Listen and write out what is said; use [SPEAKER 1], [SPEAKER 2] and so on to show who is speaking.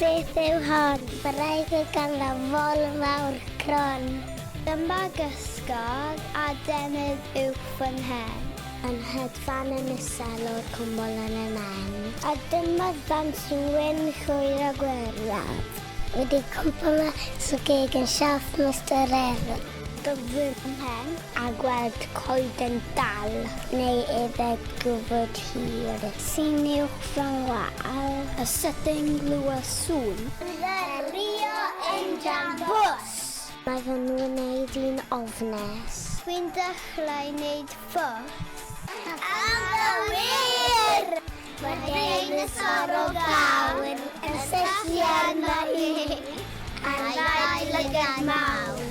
[SPEAKER 1] Beth yw hon? Wraig y ganddo fol mawr crwn. Dyma gysgod a denydd uwch fy mhen. Yn hedfan yn isel o'r cwmwl yn y nen. A dyma ddant sy'n wyn llwyr a gwyrdd. Wedi cwmpo mas o geg yn siaff Mister Urdd. Dod fy mhen a gweld coeden dal. Neu efe gwfwd hir. Sy'n uwch fy ngwal.
[SPEAKER 2] A sydyn glywes sŵn.
[SPEAKER 1] Ddelio injan bws! Mae fy ngwneud i'n ofnus. Dwi'n dechrau wneud ffws. Am fy wir! Mae deinosor o fawr yn syllu arna i. A'i ddau lygad mawr.